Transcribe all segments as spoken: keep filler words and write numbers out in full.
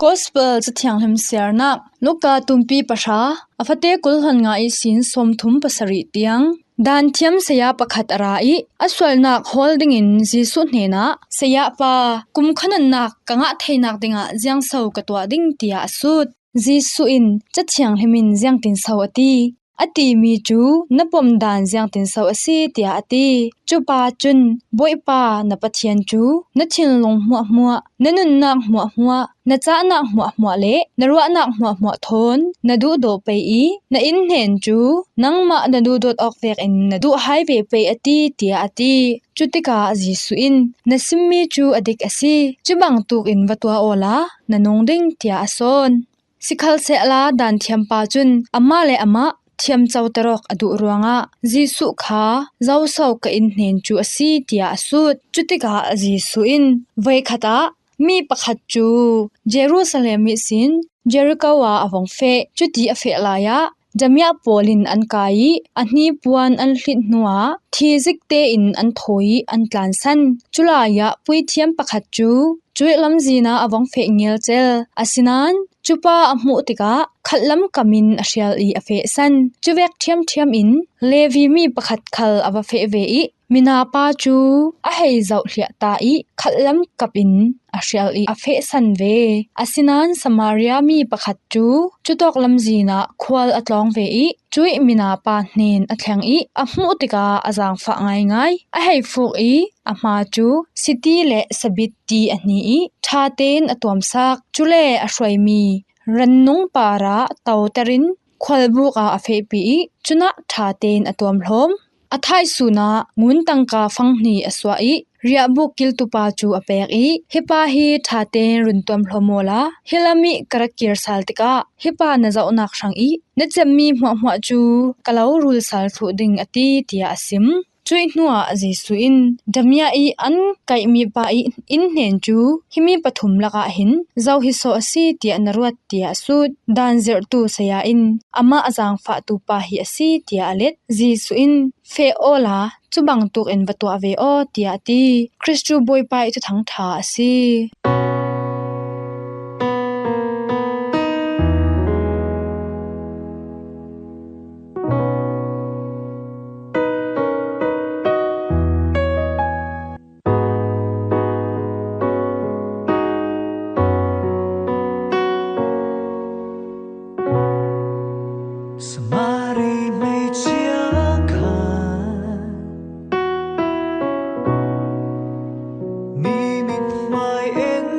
Gospel Cathianghlim siarnak Luka tumpi pahra, a fate kul hlan nga ihsin sawmthum pasarih tiang, danthiam saya pakhat a ra ih a sualnak hawl dingin Jesuh hnenah, "Sayapa, kum khanunnak ka ngah theinak dingah ziangso ka tuah ding?" tiah a sut. Jesuh in, "Cathianghlim in ziangtinso a ti, a timi cu na pom dan ziangtinso a si," tiah a ti. Cupa cun, "Bawipa, na Pathian cu na thinlung hmuahhmuah, na nunnak hmuahhmuah, na cahnak hmuahhmuah le na ruahnak hmuahhmuah thawn na duhdawh pei ih na inn hnen cu nangmah na duhdawt awk vekin na duh hai ve pei a ti," tiah a ti. Cutikah Jesuh in, "Na simmi cu a dik a si. Cubangtuk in va tuah awla na nung ding," tiah a sawn. Sikhalsehla danthiampa cun amah le amah thiamcoter awk a duh ruangah Jesuh kha, "Zoso ka inn hnen cu a si," tiah a sut. Cutikah Jesuh in, "Voikhat ah mi pakhat cu Jerusalem ihsin Jericho ah a vong feh. Cuti a feh lai ah damiah pawl in an kai ih a hnipuan an hlih hnuah thizik tein an thawi ih an tlansan. Culai ah puithiam pakhat cu cuih lamzin ah a vong feh ngelcel. Asinain cupa a hmuh tikah khatlam kam in a hrial ih a fehsan. Cuvek ṭhiamṭhiam in Levi mi pakhat khal a va feh ve ih, minapa cu a hei zohhliah ta ih khatlam kap in a hrial ih a fehsan ve. Asinain Samaria mi pakhat cu cutawk lamzin ah khual a tlawng ve ih, cuih minapa hnen a thleng ih a hmuh tikah a zaangfah ngaingai. A hei fuk ih a hma cu siti le sabit ti a hni ih ṭha tein a tuamsak. Cule a hruaimi rannung parah toter in khualbuk ah a fehpi ih cunah ṭha tein a tuamhlawm. A thaihsun ah ngun tangka fanghnih a suah ih riahbuk kiltupa cu a pek ih, 'Hi pa hi ṭha tein run tuamhlawm awla hi lam ih ka rak kir sal tikah hi pa na zohnak hrangih na cemmi hmuahhmuah cu ka lo rul sal thluh ding,' a ti, tiah a sim. Cuih hnuah Jesuh in, "Damiah ih an kaihmi pa ih inn hnen cu himi pathum lakah hin zo hi sawh a si tiah na ruat," tiah a sut. Daan zirhtu saya in, "Amah a zaangfahtu pa hi a si," tiah a let. Jesuh in, "Feh awla cubangtuk in va tuah ve aw," tiah a ti. Khrih cu Bawipa ih Thuthang ṭha a si. Samari hmeichia khan mi mithmai eng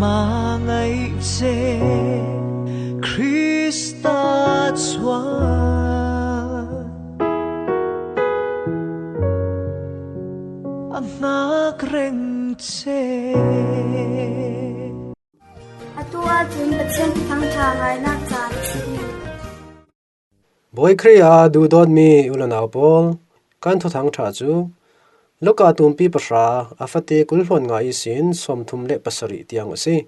Mah ngaih che, Krista chuan a ngak reng che. A tu a chun Pathian thuthang ṭha ngainak chan a si. Bawi Khrih a duhdawtmi u le nau pawl, kan thuthang ṭha chu Luka tumpi pahra, a fate kul hluan nga ihsin sawmthum leh pasarih tiang a si.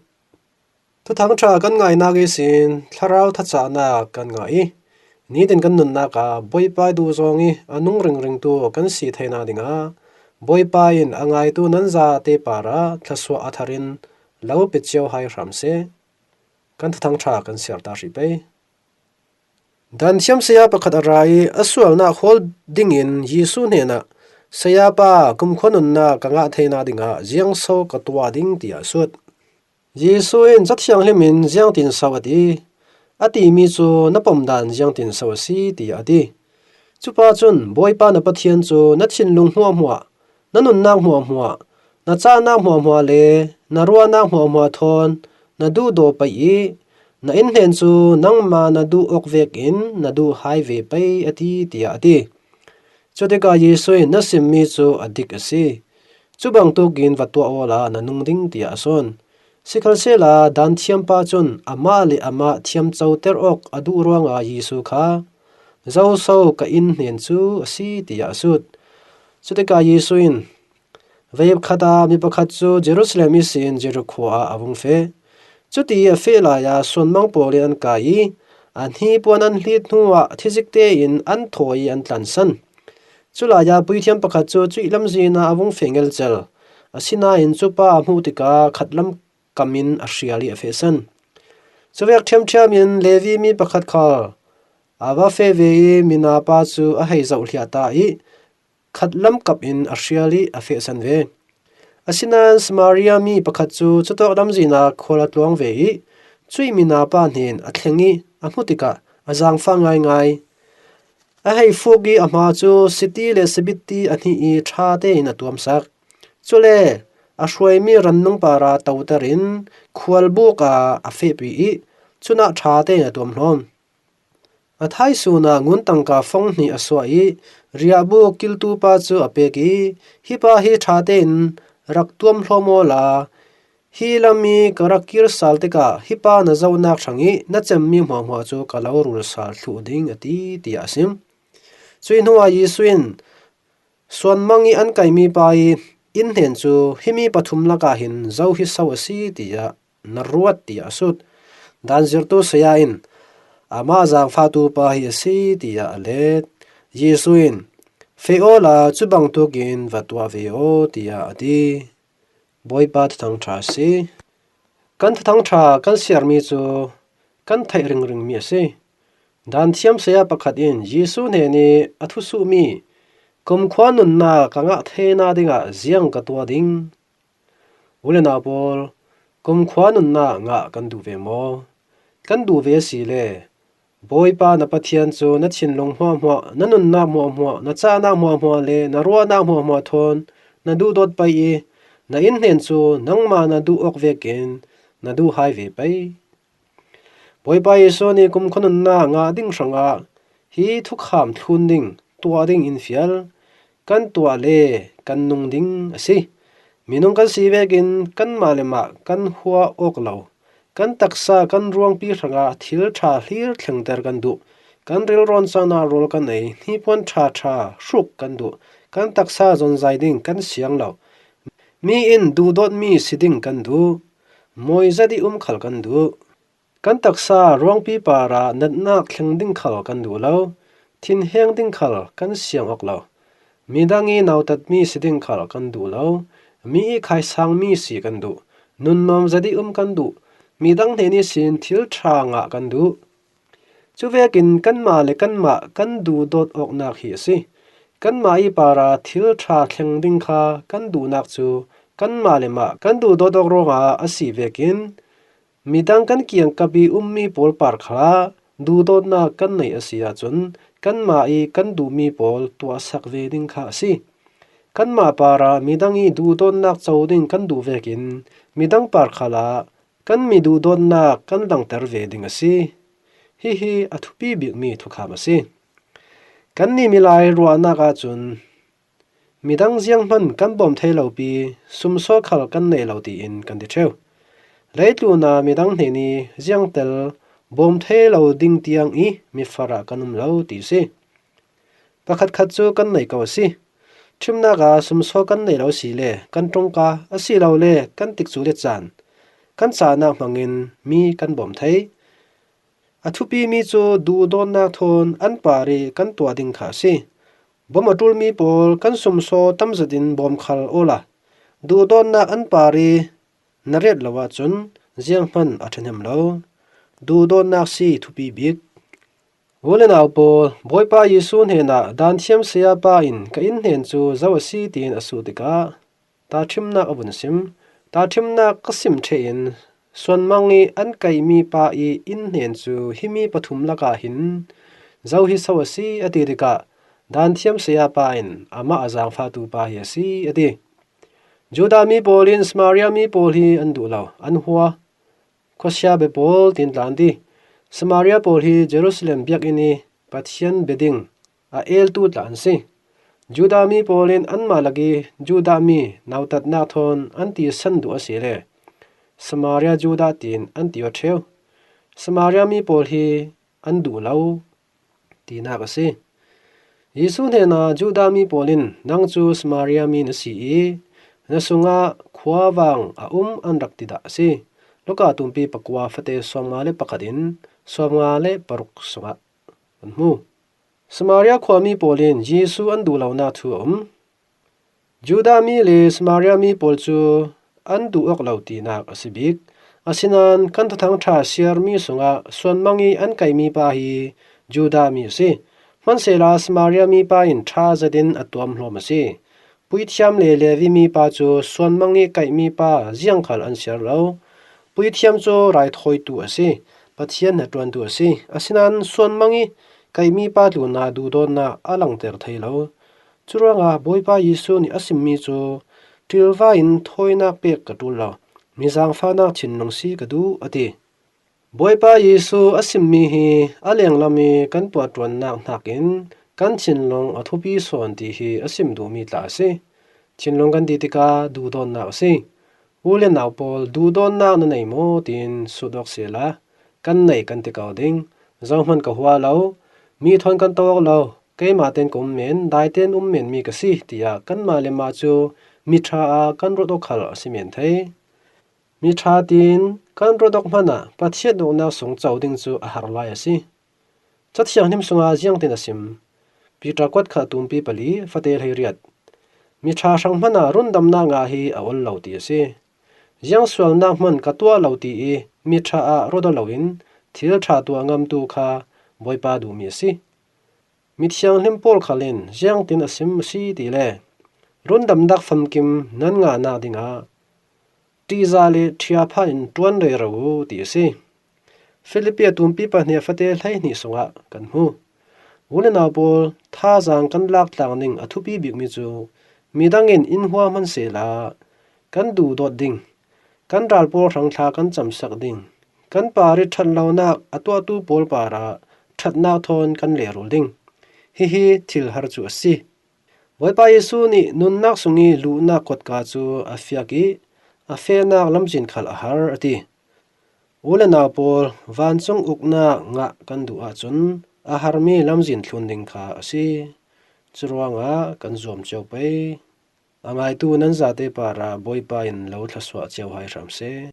Thuthang ṭha kan ngainak ihsin thlarau thacahnak kan ngah i, nitin kan nunnak a Bawipa duhzawng i a nung ringringtu kan si theihna dingah Bawipa in a ngaitu nan zate parah thluasuah a tharin lo pe ciau hai hram seh. Kan thuthang ṭha kan siar ta hrih pei. Danthiam saya pakhat a ra i a sualnak hawl dingin Jesuh hnenah, "Sayapa, kumkhua nunnak ka ngah theihna dingah ziangso ka tuah ding?" tiah a sut. Jesuh in, "Ca Thianghlim in ziangtinso a ti? A timi cu na pom dan ziangtinso a si?" tiah a ti. Cupa cun, "Bawipa na Pathian cu na thinlung hmuahhmuah, na nunnak hmuahhmuah, na cahnak hmuahhmuah le na ruahnak hmuahhmuah thawn na duhdaw pei i, na in hnen cu nangmah na duh awk vekin na duh hai ve pei," a ti, tiah a ti. Cutikah Jesuh in, "Na simmi cu a dik a si. Cubangtukin va tuah awla na nung ding," tiah a sawn. Sikhalsehla Danthiampa cun amah le amah thiamcoter awk a duh ruangah Jesuh kha, "Zoso ka in hnen cu a si," tiah a sut. Cutikah Jesuh in, "Vei khatah mi pakhat cu Jerusalem ihsin Jerikho ah a vung feh. Cuti a feh lai-ah suanmang pawl in an kai i, a hnipuan an hlit hnuah thizik tein an thawi i an tlansan. Culai-ah puithiam pakhat cu cuih lamzin ah a vung feh ngelcel. Asinain cupa a hmuh tikah khatlam kamin a hrial i a fehsan. Cuvek ṭhiamṭhiam in Levi mi pakhat khal a va feh ve i, minapa cu a hei zohhliah ta i, khatlam kapin a hrial i a fehsan ve. Asinain Samaria mi pakhat cu cutawk lamzin ah khual a tluang ve i, cuih minapa hnen a thleng i a hmu tikah a zaangfah ngaingai. A hei fuk i a hma cu siti le sabitti a hnih i ṭha tein a tuamsak. Cule a hruaimi rannung parah toterin khualbuk ah a fehpi i, cunah ṭha tein a tuamhlawm. A thaisun ah ngun tangka fawng hnih a suah i, riahbuk kiltupa cu a pek i, 'Hi pa hi ṭha tein rak tuamhlawm awla, hi lam i ka rak kir sal tikah hi pa na zohnak hrang i na cemmi hmuahhmuah cu ka lo rul sal thluh ding,' a ti, tiah a sim. Cuih hnuah Jesuh in, "Suanmang i an kaimi pa i in hnen cu himi pathum lakah hin zo hi so a si?" tiah na ruat, tiah a sut. Danzirtu saya in, "Amah zaangfahtu pa hi a si," tiah a let. Jesuh in, "Feh awla cubangtukin va tuah ve aw," tiah a ti. Bawipa thuthang ṭha a si. Kan thuthang ṭha kan siarmi cu kan theih ringringmi a si. Danthiam saya pakhat in Jesuh hnen i a thusuhmi, "Kumkhua nunnak ka ngah theihna dingah ziang ka tuah ding?" U le nau pawl, kumkhua nunnak ngah kan duh ve maw? Kan duh ve asile, Bawipa na Pathian cu na thinlung hmuahhmuah, na nunnak hmuahhmuah, na cahnak hmuahhmuah le na ruahnak hmuahhmuah thawn na duhdawt pei i, na in hnen cu nangmah na duh awk vekin na duh hai ve pei. Bawipa Jesuh nih kumkhua nunnak ngah ding hrangah hi thukham thlun ding, tuah ding in fial. Kan tuah le kan nung ding a si. Minung kan si vekin kanmah le mah kan hua awk lo. Kan taksa kan ruangpi hrangah thil ṭha hlir thlengter kan duh. Kan rilrawn caan ah rawl kan ei, hnipuan ṭha ṭha hruk kan duh. Kan taksa zonzai ding kan siang lo. Mi in duhdawtmi si ding kan duh. Mawi zet i um khal kan duh. Kan taksa ruangpi parah natnak thleng ding khal kan duh lo. Thinheng ding khal kan siang awk lo. Midang i nautatmi si ding khal kan duh lo. Mi i khaisangmi si kan duh. Nunnuam zet i um kan duh. Midang hnen ihsin thil ṭha ngah kan duh. Cuvekin kanmah le kanmah kan duhdawt awknak hi a si. Kanmah i parah thil ṭha thleng ding kha kan duhnak cu kanmah le mah kan duhdawt awk ruangah a si vekin, midang kan kiangkap i ummi pawl par khalah duhdawtnak kan neih a si ahcun, kanmah i kan duhmi pawl tuahsak ve ding kha a si. Kanmah parah midang i duhdawtnak co ding kan duh vekin, midang par khalah Kan mi duhdawtnak kan langter ve ding a si. Hihi a thupi bikmi thukham a si. Kannih milai ruahnak ahcun midang zianghman kan bawm thei lo pi, sumsaw khal kan nei lo tiin kan ti ṭheu. Leitlun ah midang hnen i ziangtel bawm thei lo ding tiang i mifar ah kan um lo ti si. Pakhatkhat cu kan nei ko a si. Ṭhimnak ah sumsaw kan nei lo si le kan ṭongka, asilole kan tikcu le caan, kan cahnak hmangin mi kan bawm thei. A thupimi cu duhdawtnak thawn an par i kan tuah ding kha a si. Bawm a ṭulmi pawl kan sumsaw tamzet in bawm khal awla duhdawtnak an par i na ret lo ahcun zianghman a ṭhahnem lo. Duhdawtnak si thupi bik. U le nau pawl, Bawipa Jesuh hnenah Danthiam sayapa in ka innhnen cu zo a si tiin a sut tikah tahṭhimnak a vun sim. Tahṭhimnak ka sim ṭheh in suanmang i an kaihmi pa i innhnen cu himi pathum lakah hin zo hi so a si a ti tikah Danthiam sayapa in amah a zaangfahtu pa hi a si a ti. Judah mi pawl in Samaria mi pawl hi an duh lo, an hua. Khuasia be pawl tin tla an ti. Samaria pawl hi Jerusalem biakinn i Pathian be ding a eltu tla an si. Judah mi pawl in anmah lak i Judah mi nautatnak thawn an tisan duh a si le Samaria Judah tiin an ti aw ṭheu. Samaria mi pawl hi an duh lo tinak a si. Jesuh hnenah Judah mi pawl in, "Nang cu Samaria mi na si i na sungah khuavang a um an rak ti dah a si." Luka tumpi pakua fate sawmnga le pakhat in sawmnga le paruk sungah kan hmu. Samaria khuami pawl in Jesuh an duh lonak thu a um. Judah mi le Samaria mi pawl cu an duh awk lo tinak a si bik. Asinain kan Thuthang ṭha siarmi sungah suanmang i an kaihmi pa hi Judah mi a si. Hmansehla Samaria mi pa in ṭha zetin a tuamhlawm a si. Puithiam le Levi mi pa cu suanmang i kaihmi pa ziangkhal an siar lo. Puithiam cu raithawitu a si, Pathian hnaṭuantu a si. Asinain suanmang i kaihmi pa tlunah duhdawtnak a langter thei lo. Curuangah Bawipa Jesuh nih a simmi cu, "Ṭilva in thawinak pek ka ṭul lo, mi zaangfahnak thinlung si ka duh," a ti. Bawipa Jesuh a simmi hi a lenglam i kan puahṭuannak hnakin kan thinlung a thupi sawn ti hi a sim duhmi tla a si. Thinlung kan ti tikah duhdawtnak a si. U le nau pawl, duhdawtnak na nei maw tiin sut awk sehla, kan nei kan ti ko ding. Zohman ka hua lo, mi thawn kan to awk lo, keimah tein ka um men, daitein um menmi ka si, tiah kanmah le mah cu miṭha ah kan ruat awk khal a si men thei. Miṭha tiin kan ruat awk hmanh ah Pathian uknak sung co ding cu a har lai a si. Cathiang hnim sungah ziangtin a sim? Peter kuat kha tumpi pali fate hleiriat. Miṭha hrang hmanh ah rundamnak ngah hi a ol lo ti a si. Ziang sualnak hmanh ka tuah lo ti i miṭha ah ruat aw loin thil ṭha tuah ngamtu kha Bawipa duhmi a si. Mithianghlim pawl khal in ziangtin a sim a si ti le, rundamnak famkim nan ngahnak dingah ṭihzah le ṭhiapha in ṭuan rero u ti a si. Filipi a tumpi pahnih fate hleihnih sungah kan hmu. U le nau pawl, thazaang kan lak tlang ning a thupi bikmi cu midang in in hua hman sehla kan duhdawt ding, kan ral pawl hrang thla kan camsak ding, kan par i ṭhat lonak a tuahtu pawl parah ṭhatnak thawn kan lehrul ding. Hihi thil har cu a si. Bawipa Jesuh nih nunnak sung i luhnak kotka cu a fiak i a fehnak lamzin khal a har a ti. U le nau pawl, vancung uknak ngah kan duh ahcun a harmi lamzin thlun ding kha a si. Curuangah kan zuam cio pei. A ngaitu nan zate parah Bawipa in lo thlawsuah cio hai hram seh.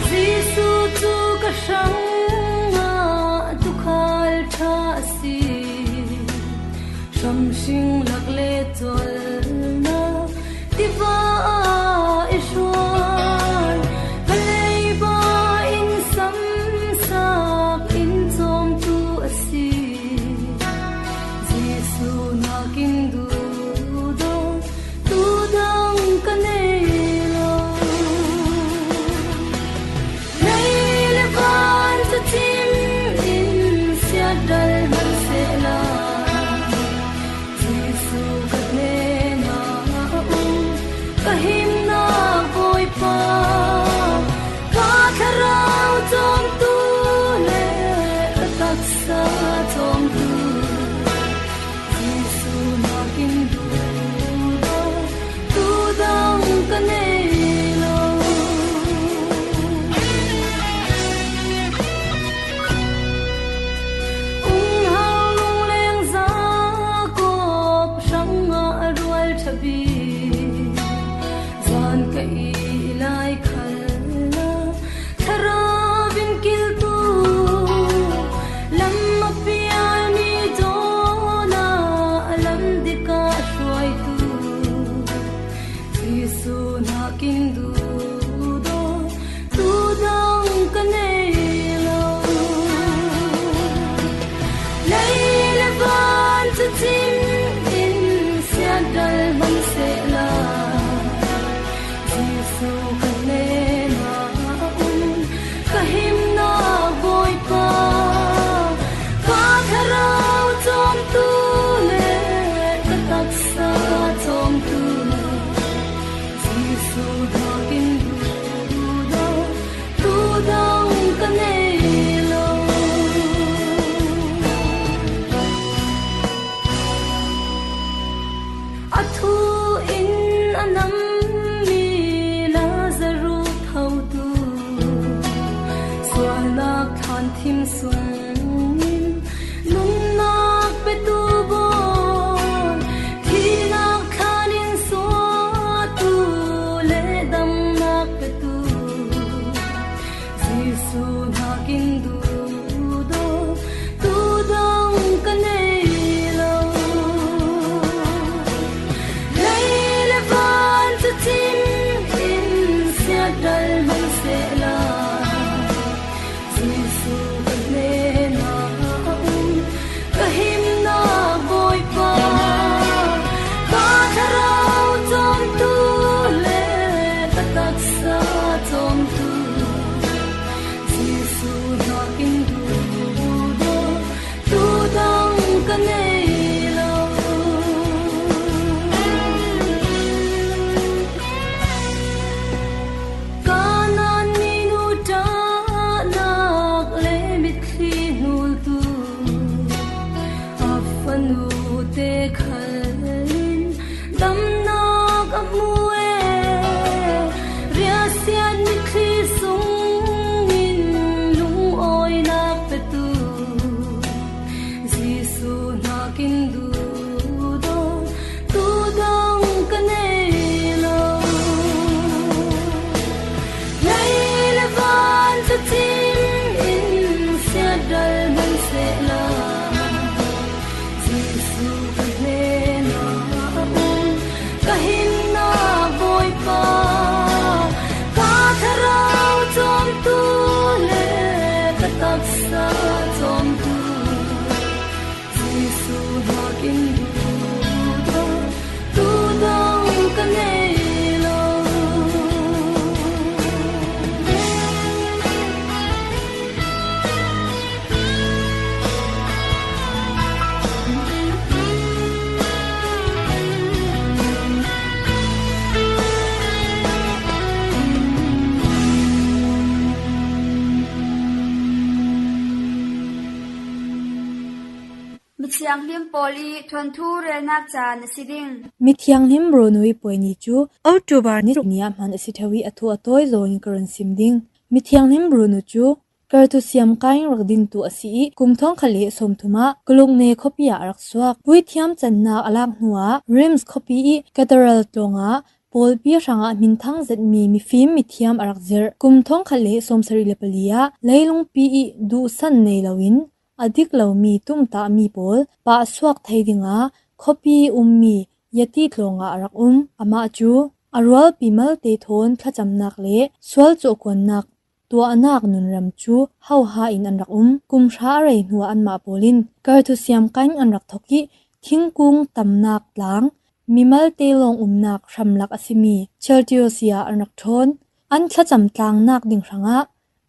Jesuh cu ka hrangah tuukhal ṭha a si. Hramhring lak le cawlna tiva ah i hruai. Vawleiba in samsak in cawmtu a si. Jesuh nakin duhdaw, tu dang ka nei lo. Lai khalna thlarau in kiltu, lam a pial mi dawnah a lam dikah hruaitu, Jesu hnakin duhdaw tu dang ka nei lo. Lei le van cu cim in siatdal hmanh sehla, Jesu ka hnenah a um, ka himnak Bawipa, ka thlarau cawmtu le ka taksa cawmtu, Jesu hnakin duhdaw tu dang ka nei lo. A thu in a nammi Lazarus thotu, sualnak thlan thim sungin nunnak petu Bawi, thihnak thlan in suahtu le damnak petu, Jesu hnakin duhdaw tu dang ka nei lo. Lei le van cu cim in siatdal hmanh sehla, Jesu ka hnenah a um, ka himnak Bawipa, ka thlarau cawmtu le ka taksa cawmtu, Jesu hnakin duhdaw tu dang ka nei lo. Kanaan minu ṭahnak le mitthli hnultu a fanu te khal in damnak a hmu e. Riahsiat mitthli sungin lungawinak petu, Jesu hnakin duhdaw tu dang ka nei lo. Lei le van cu cim in siatdal hmanh sehla, Jesu ka hnenah a um, ka himnak Bawipa, ka thlarau cawmtu le ka taksa cawmtu, Jesu hnakin duhdaw tu dang ka nei lo. Mithianghlim pawl i thuanthu relnak caan a si ding. Mithianghlim Bruno i puai ni cu October ni ruk ni ah hman a si ṭheu i a thu a tawi zawn in ka run sim ding. Mithianghlim Bruno cu Kar thusiam Kain rak dintu a si i, kum thawngkhat le sawmthum ah Kalukne khuapi ah a rak suak. Puithiam cannak a lak hnuah Reims khuapi i Cathedral tlawngah pawlpi hrangah hminthang zetmi mifim mithiam a rak zirh. Kum thawngkhat le sawmsarih le pali ah leilungpi i duhsan nei loin a dik lomi tumtahmi pawl pahsuak thei dingah khuapi ummi Yati tlawngah a rak um. Amah cu a rualpi malte thawn thlacamnak le sual cuahkuannak tuahnak nunram cu hoha in an rak um. Kum hra a rei hnuah anmah pawl in Kar thusiam Kain an rak thok i, thingkung tamnak tlang, mimalte lawng umnak hramlak a simi Chaldeosia an rak ṭhawn. An thlacam tlangnak ding hrangah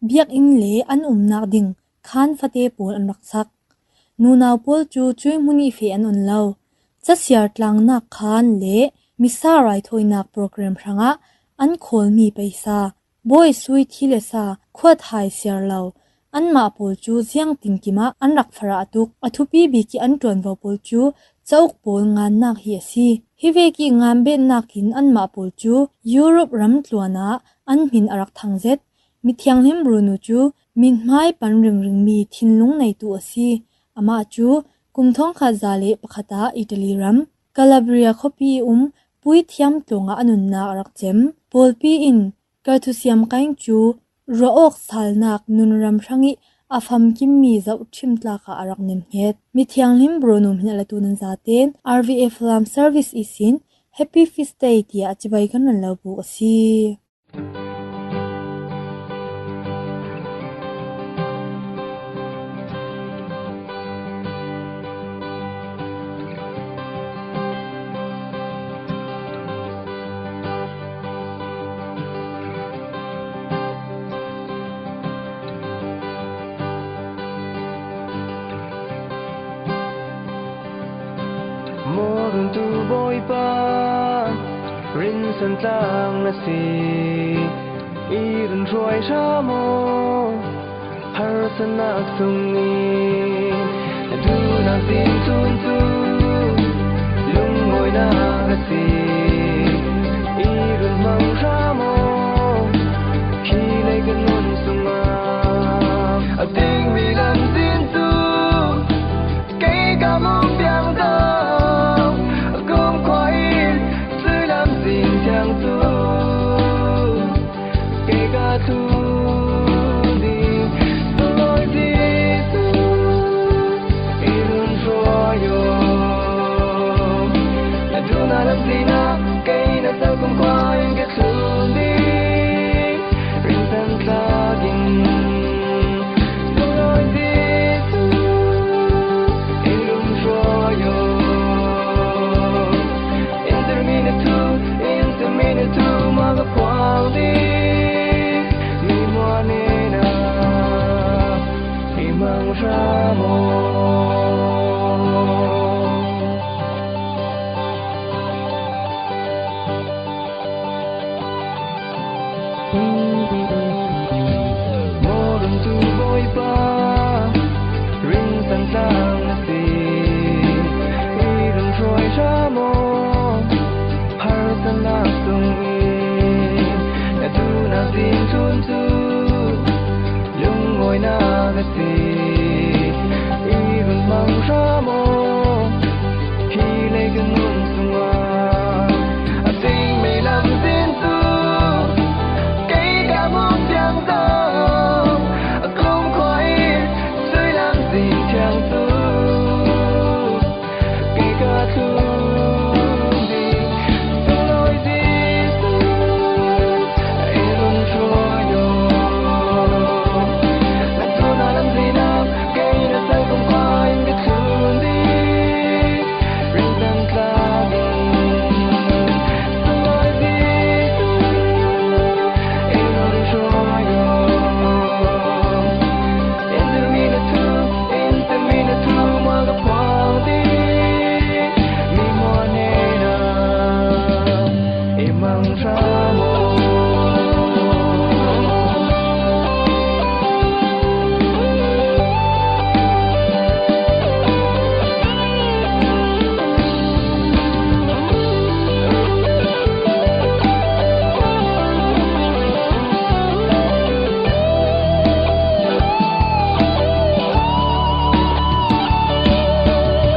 biakinn le an umnak ding khaan fate pawl an rak sak. Nunau pawl cu cuih hmun i feh an on lo. Casiar tlangnak khaan le misa raithawinak program hrangah an khawlmi paisa, bawi sui thi le sa, khuat hai siar lo, anmah pawl cu ziangtinkim ah an rak farah tuk. A thupi bik i an ṭuanvo pawl cu cauk pawl ngannak hi a si. Hi vek i ngan betnak in anmah pawl cu Europe ram tluan ah an hmin a rak thang zet. Mithianghlim Bruno cu mithmai pan ringringmi thinlung neitu a si. Amah cu kum thawngkhat za le pakhat ah Italy ram Calabria khuapi i um puithiam tlawngah a nunnak a rak cem. Pawlpi in Ka thusiam kaing cu ruah awk salnak nunram hrang ih a famkimmi zohṭhim tlak ah a rak nemhnget. Mithianghlim Bro Nu Hminalatu nan zaten R V A Falam Service ihsin Happy Feast Day tiah cibai kan run lo buk a si. Mawruntu Bawipa, rinsan tlak na si, i run hruai hram aw, harsatnak sungin na duhnak zing tun cu lungawinak a si, i run hmang hram aw, khi lei kan nun sungah a dingmi lamzin cu kei ka mung piang zo, a kumkhua in cuih lamzin thiang cu kei ka tlun ding. Sunglawi Jesuh, i run hruai aw, na duhnak lamzin ah kei na sal kumkhua in ka tlun ding. Rinsan tlak in, Sunglawi Jesuh, i run hruai aw. In zirmi na thu, in zirmi na thu, mah ka phuang ding. Mi hmuah hnenah i mang hram aw. Mawruntu Bawipa, rinsan tlak na si, i run hruai hram aw, harsatnak sungin na duhnak zing tun cu lungawinak a si, i run hmang hram aw. Hi lei ka nun sungah a dingmi lamzin cu kei ka mung piang zo, a kumkhua in cuih lamzin thiang cu kei ka tlun ding. Sunglawi Jesuh, i run hruai aw. Na duhnak lamzin ah kei na sal kumkhua in ka tlun ding. Rinsan tlak in, Sunglawi Jesuh, i run hruai aw. In zirmi na thu, in zirmi na thu, mah ka phuang ding. Mi hmuah hnenah i mang hram aw.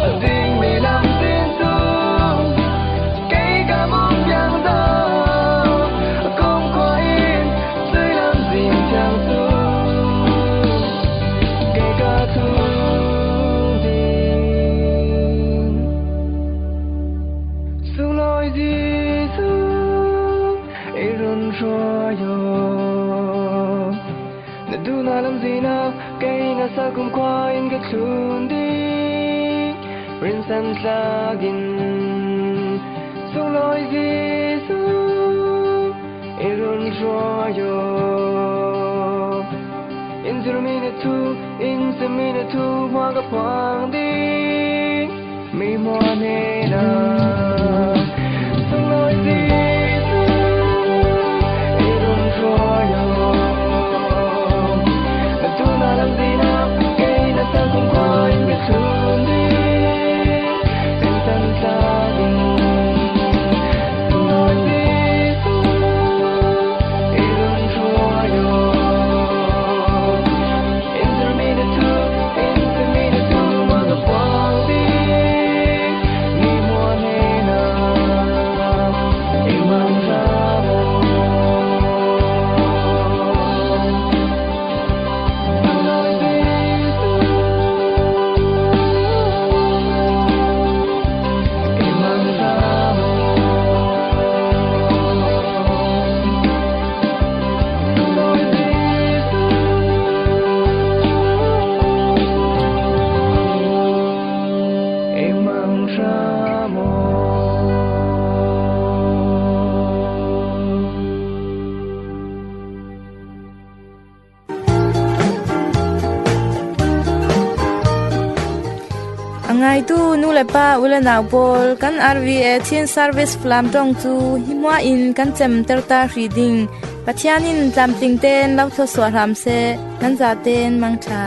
A dingmi lamzin cu kei ka mung piang zo, a kumkhua in cuih lamzin thiang cu kei ka tlun ding. Sunglawi Jesuh, i run hruai aw. Na duhnak lamzin ah kei na sal kumkhua in ka tlun ding. Rinsan tlak in, Sunglawi Jesuh, i run hruai aw. In zirmi na thu, in zirmi na thu, mah ka phuang ding. Mi hmuah hnenah, Sunglawi Jesuh, i run hruai aw. Na duhnak lamzin ah kei na sal kumkhua in ka tlun ding. Rinsan tlak in, Sunglawi Jesuh, i run hruai aw. In zirmi na thu, in zirmi na thu, mah ka phuang ding. Mi hmuah hnenah i Ngaitu nu le pa, u le nau pawl, kan R V A Chin Service Falam ṭawng cu hi hmuah in kan cemter ta hrih ding. Pathian in tlamtling tein lo thluasuah hram seh, nan zatein mangṭha.